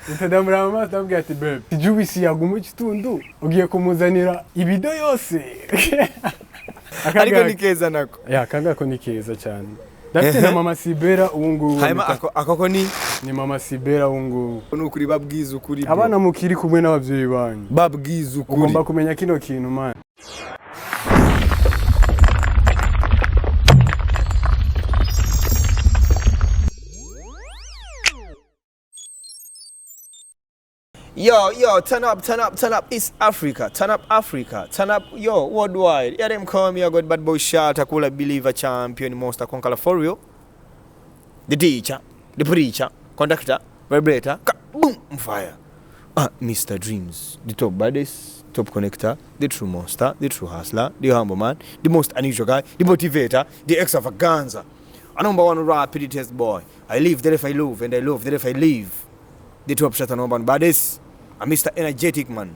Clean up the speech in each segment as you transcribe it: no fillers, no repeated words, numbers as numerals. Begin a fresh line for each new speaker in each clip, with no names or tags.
Mpita ndamuraba mu maso, ndamubwira ati: "Babe, juice yaguma ikitundu ugiye kumuzanira ibido yose."
Ariko ni keza nako.
Ya, akangako ni keza cyane. Ndafite na Mama Sibera ubu ngubu.
Hanyuma ako ko ni
Ni Mama Sibera ubu ngubu.
Ni ukuri, babwiza ukuri, bro.
Abana mukiri kumwe n'ababyeyi banyu,
Babwiza ukuri.
ugomba kumenya kino kintu, man.
Yo, yo, turn up, turn up, turn up, East Africa, turn up Africa, turn up, yo, worldwide. Yeah, them call me a good bad boy shot, a cooler believer, champion, monster, conqueror for real. The teacher, the preacher, conductor, vibrator, boom, fire. Ah, Mr. Dreams, the top baddest, top connector, the true monster, the true hustler, the humble man, the most unusual guy, the motivator, the extravaganza. A number one rapid test boy. I live the life I love, and I love the life I live. The top shot and number one baddest. A Mr. Energetic Man.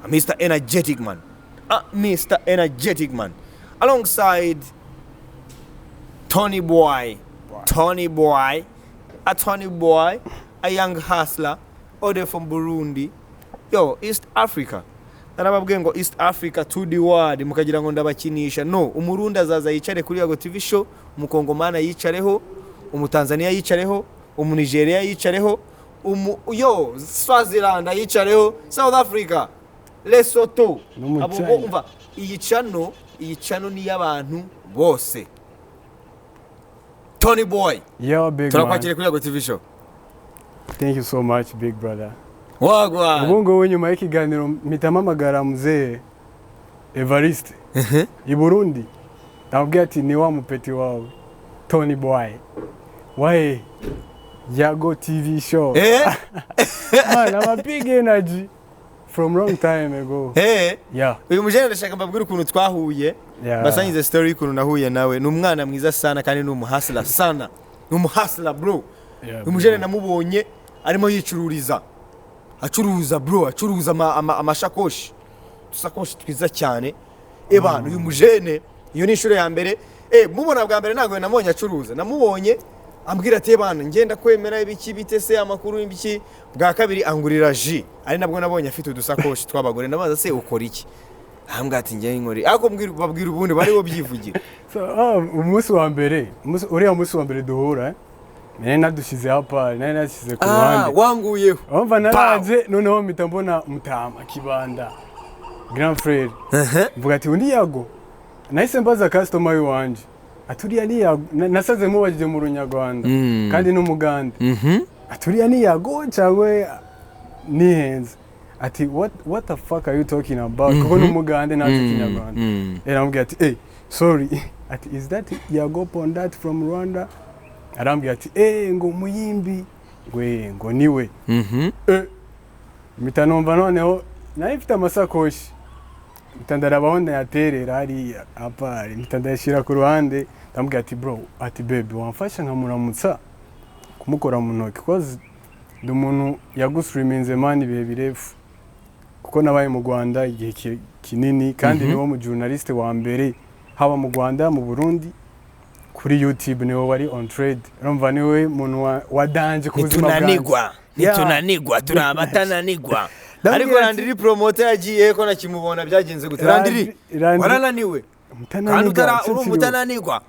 A Mr. Energetic Man. A Mr. Energetic Man. Alongside Tony Boy. Tony Boy. A Tony Boy. A young hustler. Order from Burundi. Yo, East Africa. Narababwiye ngo East Africa to the world, mukagira ngo ndabakinisha. No, Umurundi azaza yicare kuri Yago TV Show, Umukongomana yicareho, Umutanzania yicareho, Umunigeria yicareho, yo Swaziland yicareho, South Africa, Lesotho.
No mu
Abo
China.
Umva, iyi channel ni iy'abantu bose. Tony Boy.
Yo, big man.
Turakwakiriye kuri Yago TV Show.
Thank you so much, big brother.
Wagwan.
Ubu ngubu nyuma y'ikiganiro mpita mpamagara muzee Evariste i Burundi, ndamubwira ati: "Ni wa mupeti wawe Tony Boy wae Yago TV Show." Man, I'm a big energy from long time ago. Yeah.
Uyu mujene ndashaka mbabwire ukuntu twahuye. Basangize story y'ukuntu nahuye nawe. Ni umwana mwiza sana kandi ni umuhustler sana, ni umuhustler, bro. Uyu mujene namubonye arimo yicururiza, acuruza, bro, acuruza amashakoshi, udusakoshi twiza cyane. Ebana, uyu mujene iyo ni inshuro ya mbere mubona. Bwa mbere ntabwo namubonye acuruza, namubonye ambwira ati: "Ebana, ngenda kwemera ibiki, bite se, amakuru ibiki." Bwa kabiri angurira ji, ari nabwo nabonye afite udusakoshi tw'abagore. Ndabaza: "Se ukora iki?" Ahambwa ati: "Njye nkora." Ariko babwira ubundi bari bo byivugira.
So, umunsi wa mbere, uriya munsi wa mbere duhura, nari nadushyize hapa, nari nashyize ku ruhande.
Wanguyeho.
Urumva naraje, noneho mpita mbona Mutama Kibanda, grand frère, mvuga ati: "Undi Yago." Nahise mbaza customer w'iwanje ati: "Uriya ni Yago?" Nasaze mubajije mu Runyarwanda kandi n'Umugande, ati: "Uriya ni Yago cyangwa nihenze?" Ati: What the fuck are you talking about?" Kuko n'Umugande ntazi Ikinyarwanda. Aramubwira ati: "Hey, sorry." Ati: "Is that Yago Pondat from Rwanda?" Arambwira ati: "Eh," ngo muyimbi ngo ngo niwe. Mpita numva noneho nari mfite amasakoshi, mpita ndarabaho ndayaterera hariya apari, mpita ndayashyira ku ruhande. Ndamubwira ati: "Bro," ati: "Baby, wamfasha nkamuramutsa, kumukora mu ntoki, cause ndi umuntu yagusuriminze, man, ibihe birefu, kuko nabaye mu Rwanda igihe kinini kandi niwo mu journaliste wa mbere, haba mu Rwanda, mu Burundi, kuri YouTube niwe wari on trade. Urumva niwe muntu wa danger ku buzima bwanjye."
Ntitunanigwa. Ntitunanigwa, turi abatananigwa. Ariko Landry Promoter yagiye ko nakimubona, byagenze gute, Landry? Warananiwe kandi.
Mutananigwa,
Uri umutananigwa.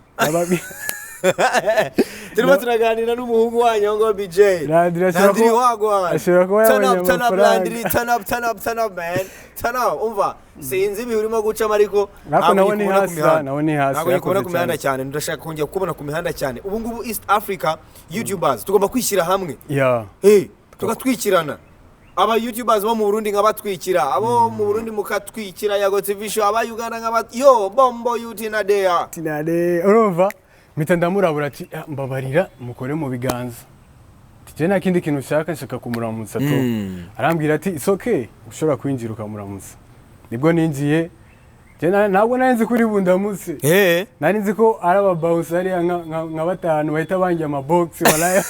Turimo
No.
turaganira n'umuhungu wanyu ngo BJ.
Landry ashobora
Landry, wagwan.
ashobora kuba
Turn
yabonye
up, turn up,
amafaranga.
Landry, turn up, turn up, turn up, man, turn up. Umva, sinzi ibihe urimo gucamo, ariko
Ariko
ntabwo
nawe ni
nkikubona ku
hasi,
mihanda.
nawe ni hasi,
Ntabwo nkikubona
yakoze
ku mihanda
cyane.
cyane. Ndashaka kongera kukubona ku mihanda cyane. Ubu ngubu East Africa YouTubers tugomba kwishyira hamwe. Hey, tugatwikirana. Aba YouTubers bo mu Burundi nkabatwikira, abo mu Burundi mukatwikira Yago TV Show, aba Uganda nkaba yo bombo yutina dea.
Tinare, urumva mpita ndamurabura ati: "Ah, mbabarira mukore mu biganza." Ati: "Je nta kindi kintu ushaka, nshaka kumuramutsa tu." Arambwira ati: "It's okay, ushobora kwinjira ukamuramutsa." Nibwo ninjiye. Je ntabwo nari nzi kuri bundamutse. Nari nzi ko ari ababawusi hariya nka batanu bahita banjye amabogisi, walayi,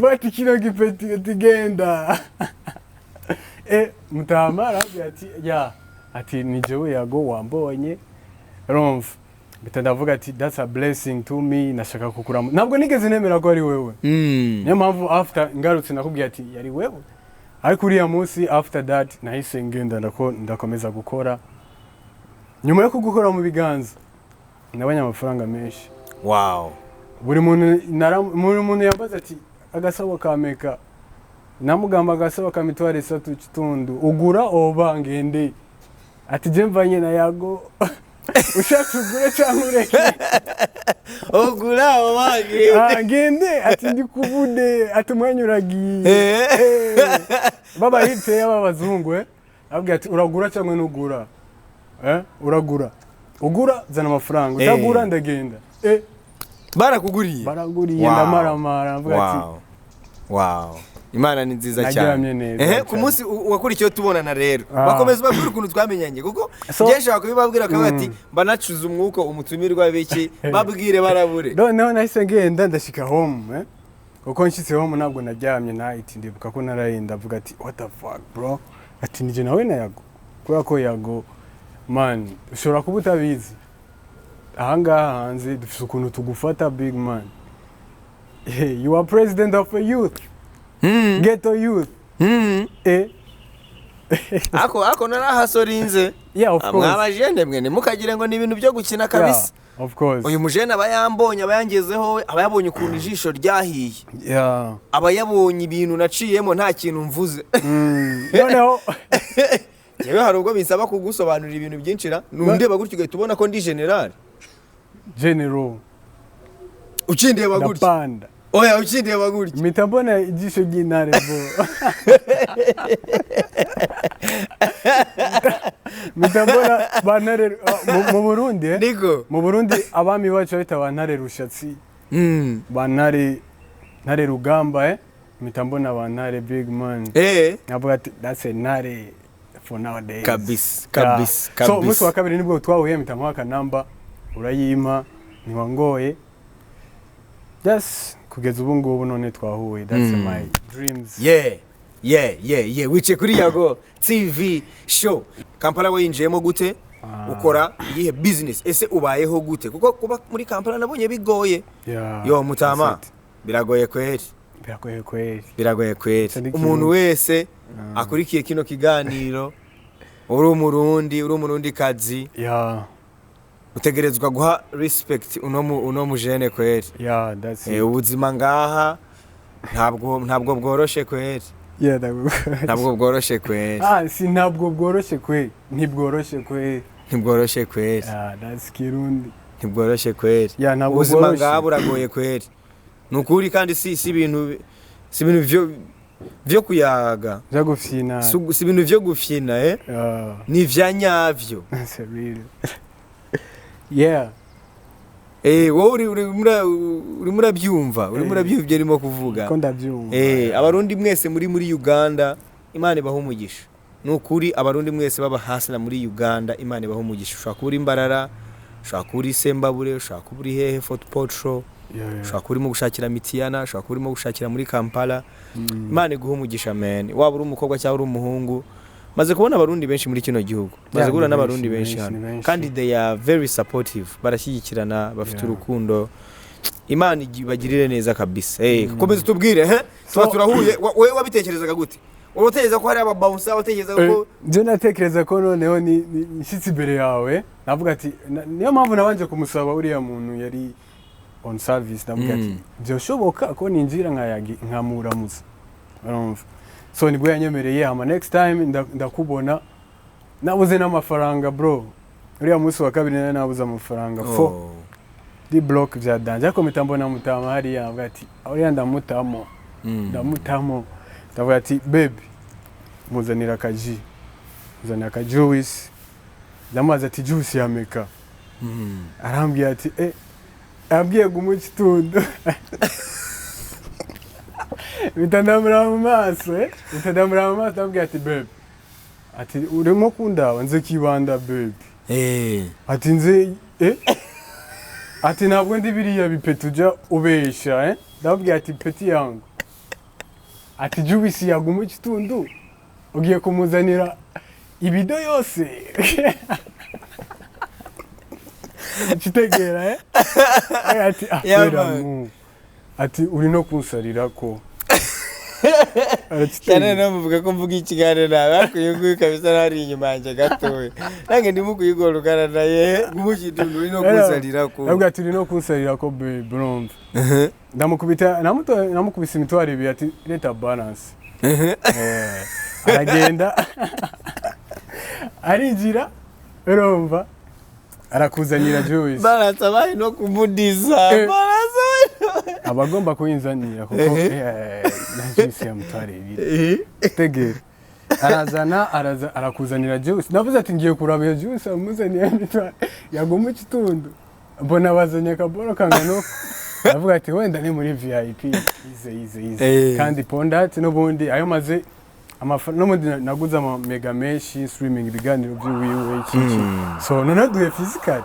bati: "Kino gipeti tigenda." Mutama arambwira ati: "Ya," ati: "Ni jewe Yago, wambonye." Urumva Mpita ndavuga ati that's a blessing to me. Nashaka kukuramo, ntabwo nigeze nemera ko ari wewe. Niyo mpamvu after ngarutse nakubwiye ati yari wewe. Ariko uriya munsi, after that, nahise ngenda ndakomeza gukora. Nyuma yo kugukora mu biganza, nabonye amafaranga menshi. Buri muntu yambaza ati agasabo ka meka, namugamba agasabo ka 35,000, ugura oba ngende? Ati je mvanye na Yago, ushatse ugure cyangwa ureke.
Ogura wange.
Ah, ngende, ati ndi kubude, ati umwanya uragiye. Baba hiteye b'abazungu, ababwira ati uragura cyangwa ntugura? Uragura, ugura zana amafaranga, utagura ndagenda.
Barakuguriye?
Baraguriye.
Wow.
Ndamaramara, mvuga ati
Wow, Imana ni nziza cyane.
Naryamye neza
Ku
cyane.
munsi wakurikiyeho tubonana rero, bakomeza babwira ukuntu twamenyanye, kuko njye nshobora kubibabwira akavuga ati mba nacuze umwuka umutumirwa biki, babwire barabure.
Noneho nahise ngenda ndashika home, kuko nshitse home ntabwo naryamye night. Ndibuka ko naraye ndavuga ati what the fuck, bro, ati nije nawe na Yago. Kubera ko Yago, man, ushobora kuba utabizi, ahangaha hanze dufite ukuntu tugufata. Big man. Hey, you are president of a youth, ghetto youth.
Ako narahasorinze.
Yeah, of course.
Mwabajene mwe, ntimukagire ngo ni ibintu byo gukina kabisa.
Yeah, of course.
Uyu mujene aba yambonye, aba yangezeho, aba yabonye ukuntu ijisho ryahiye, aba yabonye ibintu naciyemo, nta kintu mvuze.
Noneho
Yewe, hari ubwo binsaba kugusobanurira ibintu byinshi ra, nundeba gutyo ugahita ubona ko ndi general.
General.
Ukindeba gutya.
Ndapanda.
Oya, ukindeba gutya.
Mpita mbona ijisho ry'intare, bro. Mpita mbona ba ntare mu Burundi,
Niko.
Mu Burundi abami bacu bita ba Ntare Rushatsi, ba Ntare Rugamba. Mpita mbona ba ntare, big man. Navuga ati that's a ntare for nowadays.
Kabisa,
Yeah.
kabisa,
So umunsi wa
kabisa.
kabiri nibwo twahuye, mpita nkwaka namba, urayimpa, ntiwangoye. Yes, kugeza ubu ngubu none twahuye. That's my dreams.
Yeah, wicaye kuri Yago TV Show. Kampala wayinjiyemo gute? Ukora iyihe business? Ese ubayeho gute? Kuko kuba muri Kampala nabonye bigoye.
Yeah,
yo mutama,
that's it.
Biragoye kweri.
Biragoye kweri.
Biragoye kweri.
Icyo ni
Umuntu
ikintu.
wese akurikiye kino kiganiro, uri Umurundi, uri Umurundi kazi, utegerezwa guha respect uno mujene kweri.
Yeah, that's it.
Ubuzima ngaha ntabwo bworoshe kweri.
Yeah, ntabwo.
Ntabwo bworoshe kweri.
Ah, si ntabwo bworoshe kweri, ntibworoshe kweri.
Ntibworoshe kweri.
Yeah, that's Kirundi.
Ntibworoshe kweri.
Yeah, ntabwo
Ubuzima
bworoshe.
ngaha buragoye kweri, ni ukuri. Kandi si ibintu vyo kuyaga.
Vyo gufyina.
Si ibintu vyo gufyina, eh?
Yeah.
Ni ivya nyavyo.
That's real, yeah.
Wowe urimo urabyumva, urimo urabyumva ibyo arimo kuvuga.
Ko ndabyumva.
Abarundi mwese muri Uganda, Imana ibaha umugisha. Ni ukuri, Abarundi mwese baba hasi na muri Uganda, Imana ibaha umugisha. Ushobora kuba uri Mbarara, ushobora kuba uri Sembabure, ushobora kuba uri hehe, Fort Portal, ushobora kuba urimo gushakira Mitiyana, ushobora kuba urimo gushakira muri Kampala, Imana iguha umugisha, man. Waba uri umukobwa cyangwa uri umuhungu, maze kubona Abarundi benshi muri kino gihugu, maze
Yeah,
guhura
ni
n'Abarundi
benshi,
benshi
ni
hano,
benshi.
kandi they are very supportive, barashyigikirana, bafite urukundo. Imana ibagirire neza kabisa. Komeza utubwire, he tuba turahuye. Wowe wabitekerezaga gute? Uratekereza ko hari ababawunsa? Watekereza ko
Nje natekereza ko noneho ni nshyitsi imbere yawe, navuga ati niyo mpamvu nabanje kumusaba uriya muntu yari on service, ndavuga ati byoshoboka ko ninjira nkamuramutsa, urumva? So nibwo yanyemereye. Hama next time ndakubona nabuze n'amafaranga, bro. Uriya munsi wa kabiri nari nabuze amafaranga fo di block vya danger, ariko mpita mbona mutama hariya, navuga ati uriya ndamutamo. Ndamutamo, ndavuga ati baby, muzanira akaji, muzanira aka juice. Ndamubaza ati juice yameka? Arambwira ati ambwiye guma ikitundu. Mpita ndamuraba mu maso, mpita ndamuraba mu maso, ndamubwira ati baby, ati urimo kundaba nze kibanda, baby. Ati nze, ati ntabwo ndi biriya bipeti ujya ubesha, Ndamubwira ati petit yangu, ati juice yaguma ikitundu, ugiye kumuzanira ibido yose. Kitegera ati ah,
Yeah,
kubera
man.
mu ati uri no kunsarira ko.
Cyane.
Arakitegera.
Namuvuga ko mvuga ikiganiro nawe, ariko uyu nguyu kabisa ntari inyuma yanjye gatoya, nange ndimo kuyigorukana naye gumukitundu uri no kunsarira ko.
Ndavuga ati uri no kunsarira ko, babe, urumva ndamukubita namukubise imitwaro 2, ati leta balance. Aragenda arinjira, urumva arakuzanira juice.
Balance abaye no kumudiza. Balance abaye.
Aba agomba kuyinzanira kuko na juice ya mutwaro 2. Tegera, arazana, araza arakuzanira juice. Navuze ati ngiye kuraba iyo juice amuzaniye imitwaro yaguma ikitundu, mbona bazanye akaboro kangana uko, ndavuga ati wenda ni muri VIP, ize ize ize. Kandi pondati n'ubundi ayo maze n'ubundi naguze ama mega menshi, streaming ibiganiro by'uwiwe iki iki. So noneho duhe physical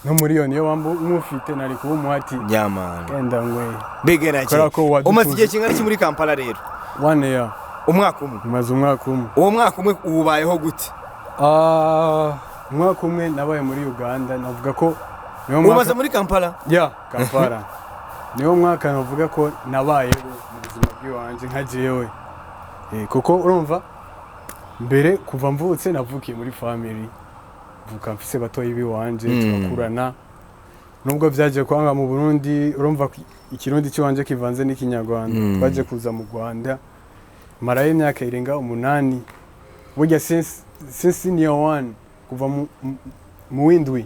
no miliyoni iyo wamba mufite nari kuba umuhati.
Yeah man.
Genda ngwe.
Big energy.
Kubera ko wadutuze.
Umaze igihe kingana iki muri Kampala rero?
One year.
Umwaka umwe?
Maze umwaka umwe.
Uwo mwaka umwe uwubayeho gute?
Ah, umwaka umwe nabaye muri Uganda, navuga ko niwo
Umaze
mwaka
muri Kampala?
Ya Kampala, niwo mwaka navuga ko nabayeho mu buzima bw'iwanje nka jewe. Kuko urumva mbere kuva mvutse navukiye muri family, mvuka mfise batoyi biwanje, turakurana, nubwo byaje kwanga mu Burundi. Urumva ko ikirundi cy'iwanje kivanze n'ikinyarwanda. Twaje kuza mu Rwanda marayo imyaka irenga 8 burya, since senior one, kuva mu w'indwi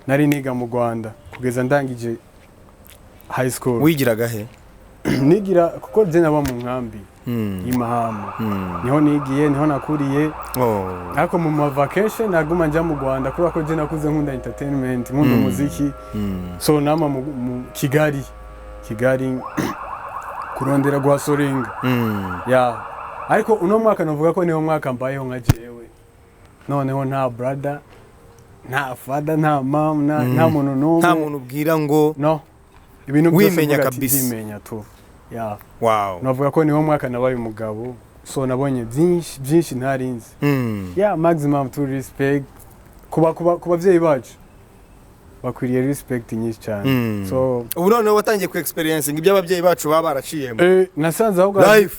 nari niga mu Rwanda kugeza ndangije high school.
Wigiraga he?
Nigira kuko je naba mu nkambi y'Imahama, niho nigiye, niho nakuriye. Ariko mu ma vacation naguma njya mu Rwanda kubera ko je nakuze nkunda entertainment, nkunda umuziki. So nama mu Kigali kurondera guhasoringa. Ya, ariko uno mwaka navuga ko niwo mwaka mbayeho nka jewe, noneho nta brother, nta father, nta mom, nta muntu n'umwe.
Nta muntu ubwira ngo
No, ibintu byose
Wimenya
mvuga ati
kabisa.
ndimenya tu, ya. Navuga ko niwo mwaka nabaye umugabo, so nabonye byinshi byinshi ntarinzi. Yeah, maximum to respect kuba ku bavyeyi bacu, bakwiriye respect nyinshi cyane. So
ubu noneho watangiye ku experience ibyo ababyeyi bacu baba baraciyemo.
Nasanze ahubwo
Life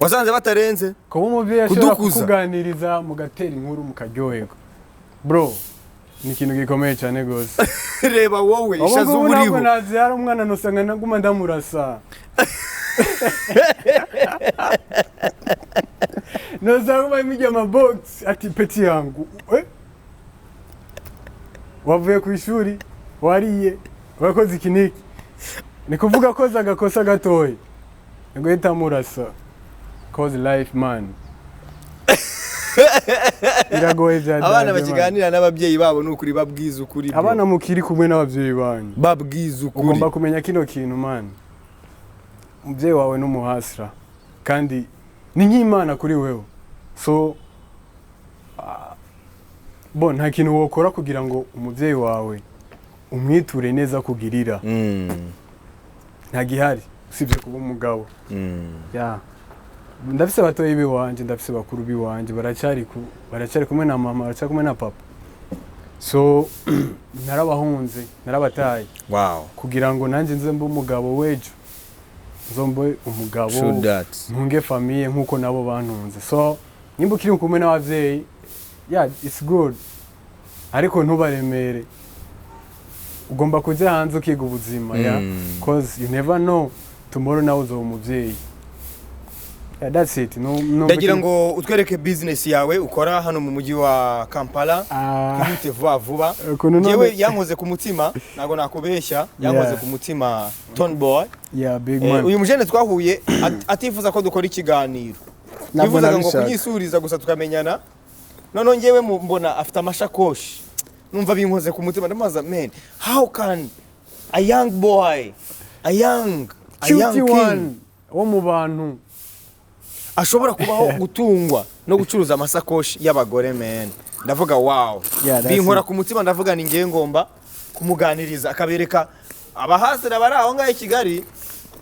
wasanze batarenze.
Kuba umuvyeyi ashobora
Kudukuza.
kukuganiriza mugatera inkuru mukaryoherwa, bro, ni ikintu gikomeye cyane gose.
Reba wowe
Ubu
ishaza
ngubu
uba
ntabwo
uriho.
nabyara umwana nusanga naguma ndamurasa, nusanga bamujya amabox ati petit yangu, wavuye ku ishuri, wariye, wakoze iki n'iki? Ni kuvuga koze agakosa gatoya ni guhita murasa, cause life, man, biragoye bya
Abana
danger, man.
bakiganira n'ababyeyi babo ni ukuri, babwiza ukuri, bro.
Abana mukiri kumwe n'ababyeyi banyu,
Babwiza ukuri.
Ugomba kumenya kino kintu, man: umubyeyi wawe ni umuhasira kandi ni nk'imana kuri wewe. So bo nta kintu wokora kugira ngo umubyeyi wawe umwiture neza kugirira, nta gihari usibye kuba umugabo. Ya, ndafise batoyi biwanje, ndafise bakuru biwanje, baracyari kumwe na mama, baracyari kumwe na papa. So narabahunze, narabataye kugira ngo nanjye nze mbe umugabo w'ejo, nzombe umugabo
True that.
ntunge famille nk'uko nabo bantunze. So nimba ukiri kumwe n'abavyeyi, yeah, it's good, ariko ntubaremere. Ugomba kujya hanze ukiga ubuzima, yeah, cause you never know, tomorrow nawe uzoba umuvyeyi. Yeah, that's it. No,
Ndagira ngo utwereke business yawe ukora hano mu mujyi wa Kampala.
Ah,
Twihute vuba vuba.
Ukuntu
Njyewe yankoze ku mutima, ntabwo nakubeshya, yankoze ku mutima Tone Boy.
Yeah, big man.
Uyu mujene twahuye atifuza ko dukora ikiganiro.
Ntabwo
Yifuzaga ngo
nabishaka.
kunyisuriza gusa tukamenyana. Noneho njyewe mbona afite amashakoshi, numva binkoze ku mutima, ndamubaza: man, how can a young boy, a young
Cutie
king
one wo mu bantu
ashobora kubaho gutungwa no gucuruza amasakoshi y'abagore, man? Ndavuga wow.
Yeah, that's
Binkora
it.
ku mutima, ndavuga ni ngewe ngomba kumuganiriza akabereka abahasira bari aho ngaho i Kigali,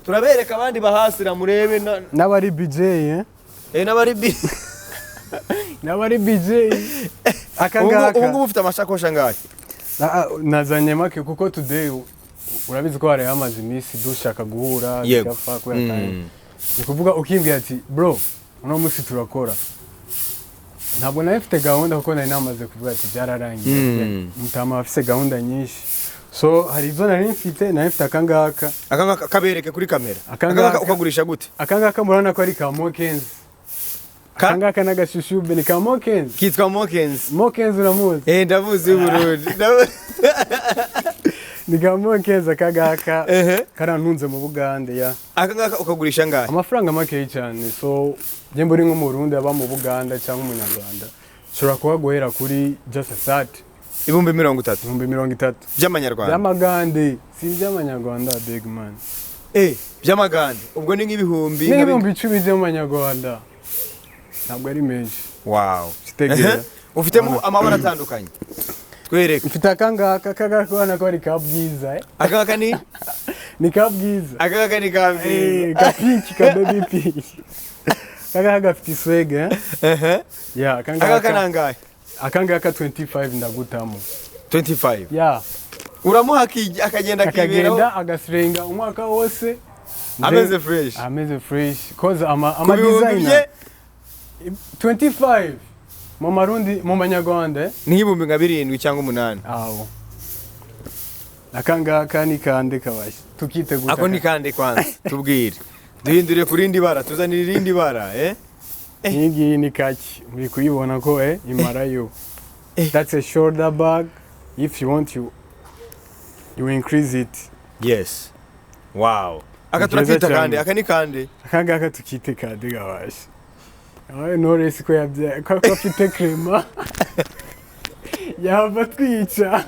turabereka abandi bahasira murebe
N'abari BJ, eh?
N'abari bi
N'abari BJ aka
Ubu
ngaka.
ngubu ufite amashakoshi angahe?
Nazanye make kuko today urabizi ko hari hamaze iminsi dushaka guhura, bigapfa kubera time. Ni kuvuga ukimbwira ati: "Bro, uno munsi turakora," ntabwo nari mfite gahunda kuko nari namaze kuvuga ati byararangiye. Mutama afise gahunda nyinshi, so hari izo nari mfite, nari mfite akangaka.
Aka ngaka kabereke kuri kamera.
Aka
Aka ngaka
ngaka.
ukagurisha gute?
Akangaka murabona ko ari ka Mokenzi. Akangaka n'agashushube ni ka Mokenzi.
Kitwa Mokens.
Mokenzi uramuzi?
Eh, ndavuze Burundi.
Ni ka Mokenzi akangaka. Karantunze mu Bugande ya.
Aka ngaka ukagurisha ngahe?
Amafaranga makeyi cyane. So njye mburi nk'Umurundi aba mu Buganda cyangwa Umunyarwanda, ushobora kuba guhera kuri just a 30.
30,000?
30,000.
By'amanyarwanda?
By'amagande, si iby'amanyarwanda, big man.
Eh, by'amagande ubwo ni nk'ibihumbi
Ni 10,000 by'amanyarwanda, ntabwo ari menshi. Kitegera.
Ehe. Ufitemo amabara atandukanye, twereke.
Mfite akangaka, akangaka ubona ko ari ka Bwiza, eh?
Aka ngaka ni
Ni ka Bwiza.
Aka ngaka ni ka
Eh,
Bwiza.
Ka pink, ka baby pink. Akangaka gafite iswag, eh?
Ehe.
Yeah.
Aka ngaka
Akangaka
ni angahe?
Akangaka 25 ndagutamo.
25?
Yeah.
Uramuha akagenda akiberaho.
Akagenda agasirenga umwaka wose.
Ameze fresh.
Ameze fresh cause ama
Ku bihumbi
designer
bye.
25 mu Marundi, mu manyarwanda, eh?
Ni nk'ibihumbi nka birindwi cyangwa umunani.
Aho akangaka ni kande kabasha tukitegura.
Ako ni kande kwanza? Tubwire, duhindure ku rindi bara, tuzanire irindi bara, eh.
Iyi ngiyi ni kaki, muri kuyibona ko imarayo.
Eh.
That's a shoulder bag. If you want, you increase it.
Yes, wow, aka
Ni keza
turakita
cyane.
Kande, aka ni kande?
Akangaka tukite kande kabasha. Aho Knowless ko yabyaye ko afite crema yava twica.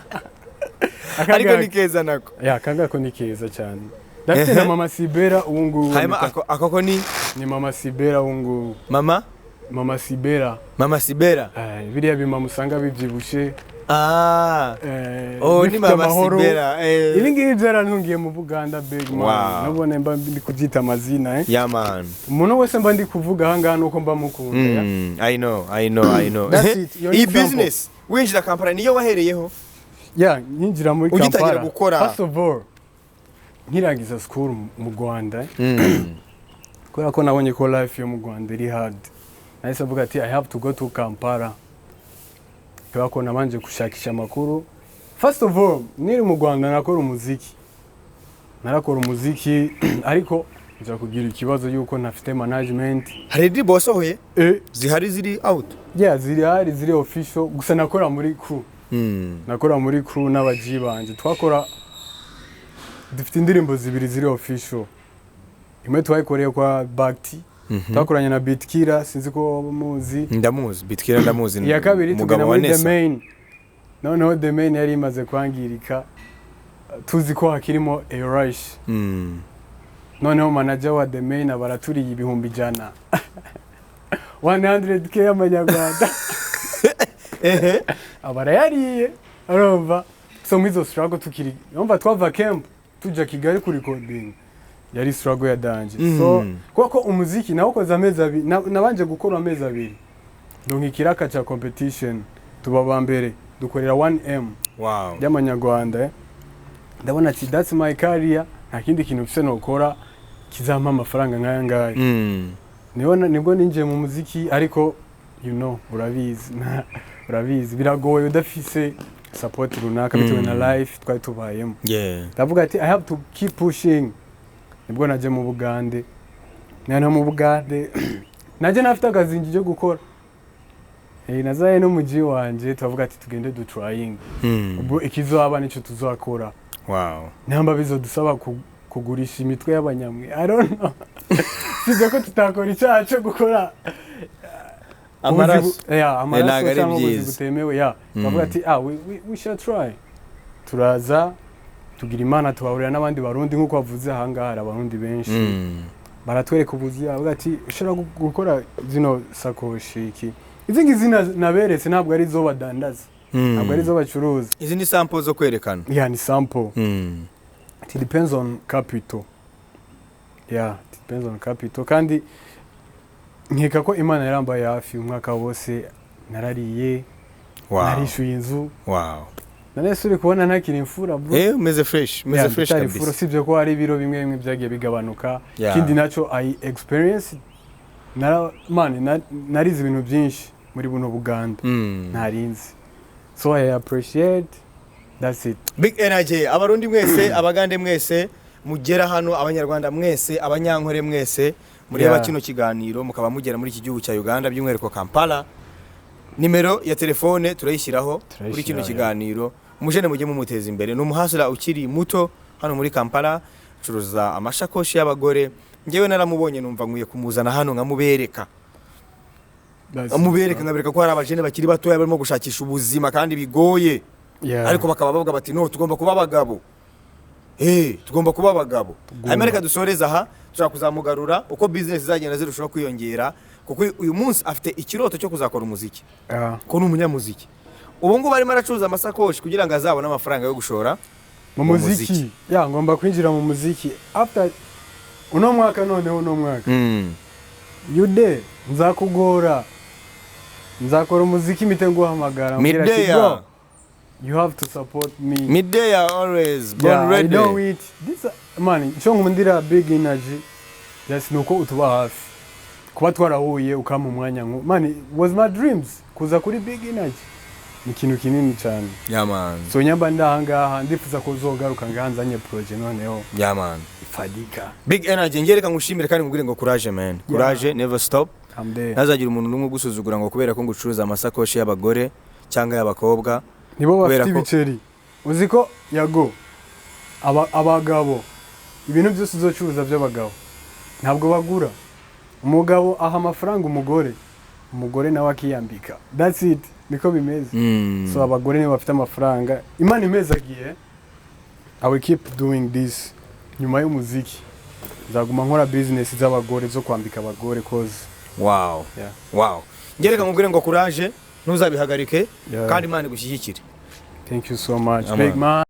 Ariko ni keza nako.
Ya, akangaka ni keza cyane. Ndafite na Mama Sibera ubu ngubu.
Hanyuma ako ko ni?
Ni Mama Sibera ubu ngubu.
Mama?
Mama Sibera.
Mama Sibera.
Biriya bimama usanga bibyibushe.
Ah, oh, ni
bifite
Mama
amahoro.
Sibera, eh.
Ibi ngibi byarantungiye mu Buganda, big man. Nabone mba ndi kubyita amazina, eh.
Yeah man.
Umuntu wese mba ndi kuvuga aha ngaha nuko mba mukunda, ya.
I know, I know, I know.
That's it. Iyo ni
Iyi
example.
business winjira Kampala niyo wahereyeho?
Ya, nyinjira muri
Ugitangira
Kampala.
gukora.
First of all, nkirangiza school mu Rwanda, kubera ko nabonye ko life yo mu Rwanda iri hard, nahise mvuga ati I have to go to Kampala, kubera ko nabanje gushakisha amakuru. First of all, niri mu Rwanda nakora umuziki, narakora umuziki, ariko nza kugira ikibazo yuko ntafite management.
Hari indirimbo wasohoye?
Eh.
Zihari, ziri out?
Yeah, ziri hari, ziri official, gusa nakora muri crew. Nakora muri crew n'abaji banje, twakora, dufite indirimbo zibiri ziri official. Imwe twayikoreye kwa Bakti, twakoranye na Bitkira, sinzi ko muzi.
Ndamuzi Bitkira, ndamuzi.
Iya kabiri
umugabo
tugana
wa
muri The
Nessa.
Main. Noneho The Main yari imaze kwangirika, tuzi ko hakirimo Erush. Noneho manager wa The Main aba araturiye 100,000, 100K y'amanyarwanda.
Ehe.
Aba arayariye, urumva. So muri izo struggle tukiri, urumva twava camp tuja Kigali kuri recording, yari struggle ya danger. So kuko umuziki nawukoze amezi 2, nabanje gukora amezi 2, ndonka ikiraka ca competition, tuba ba mbere, dukorera 1M y'amanyarwanda, eh. Ndabona ati that's my career, nta kindi kintu mfise nokora kizampa amafaranga nk'aya ngaya. Nibwo ninjiye mu muziki, ariko you know, urabizi, urabizi biragoye udafise support runaka bitewe na life twari tubayemo. Ndavuga ati I have to keep pushing. Nibwo naje mu Bugande. Nana mu Bugande naje nafite akazi ngiye gukora, nazaye n'umuji wanje, turavuga ati tugende du trying. Ubwo ikizoba nico tuzakora. Namba bizodusaba kugurisha imitwe y'abanyamwe, I don't know, sibyo ko tutakora icyaha cyo gukora
Amaraso.
Yeah, amaraso
Ntabwo ari
cyangwa ubuzi
byiza.
butemewe, yeah. Bavuga ati ah, we shall try. Turaza tugira Imana tuhahurira n'abandi Barundi, nk'uko bavuze ahangaha hari Abarundi benshi. Baratwereka ubuzi, bavuga ati ushobora gukora zino sakoshi, iki, izi ngizi naberetse ntabwo ari zo badandaza, ntabwo ari zo bacuruza.
Izi ni sample zo kwerekana.
Yeah, ni sample. It depends on capital, yeah, it depends on capital. Kandi nkeka ko Imana yarambaye hafi umwaka wose, narariye, narishyuye inzu. None se uri kubona ntakiri imfura, bro?
Eh, umeze fresh, umeze
Yeah,
fresh
ndacyari
kabisa.
imfura, usibye ko hari ibiro bimwe bimwe byagiye bigabanuka. Ikindi nacyo, I experience nara man narize ibintu byinshi muri buno Buganda ntarinzi, so I appreciate. That's it.
Big energy. Abarundi mwese, Abagande mwese mugera hano, Abanyarwanda mwese, Abanyankore mwese mureba kino kiganiro, mukaba mugera muri iki gihugu cya Uganda, by'umwihariko Kampala, nimero ya telefone turayishyiraho kuri kino
Turayishyiraho, yeah.
kiganiro. Umujene mujye mumuteza imbere, ni umuhasira ukiri muto hano muri Kampala, acuruza amashakoshi y'abagore. Ngewe naramubonye numva nkwiye kumuzana hano nkamubereka.
That's it,
Nkamubereka,
bro.
nkabereka ko hari abajene bakiri batoya barimo gushakisha ubuzima kandi bigoye, ariko bakaba bavuga bati: "No, tugomba kuba abagabo, tugomba kuba abagabo." Hanyuma reka dusoreze aha. Dushobora kuzamugarura uko business izagenda zirushaho kwiyongera, kuko uyu munsi afite ikiroto cyo kuzakora umuziki, ko ni umunyamuziki. Ubu ngubu arimo aracuruza amasakoshi kugira ngo azabone amafaranga yo gushora
mu
mu
muziki.
muziki.
Ya, ngomba kwinjira mu muziki after uno mwaka. Noneho uno mwaka yude nzakugora, nzakora umuziki mpite nguhamagara, mbwira ati,
Midea.
"Bro, you have to support me."
Midea always born
Yeah, I
ready.
know it. This man, icyo nkundira Big Energy just nuko utuba hafi. Kuba twarahuye ukampa umwanya nku man, it was my dreams kuza kuri Big Energy, ni ikintu kinini cyane.
Yeah man.
So nyamba ndahangaha, ndifuza ko uzogaruka ngaha nzanye projet noneho
Yeah man.
ifadika.
Big Energy, ngereka ngushimire kandi ngubwire ngo courage man, courage, never stop.
I'm there.
Ntazagira umuntu n'umwe ugusuzugura ngo kubera ko ngucuruza amasakoshi y'abagore cyangwa y'abakobwa.
Nibo
Kubera
bafite
ko-
ibiceri. Uzi ko yago abagabo ibintu byose uzocuruza by'abagabo ntabwo bagura. Umugabo aha amafaranga umugore, umugore nawe akiyambika. That's it, niko bimeze. So abagore nibo bafite amafaranga. Imana imezagiye, I will keep doing this. Nyuma y'umuziki nzaguma nkora business z'abagore, zo kwambika abagore, cause yeah.
Wow, ngereka nkubwire ngo courage, ntuzabihagarike, kandi Imana igushyigikire.
Thank you so much,
Yeah,
big
man.
man.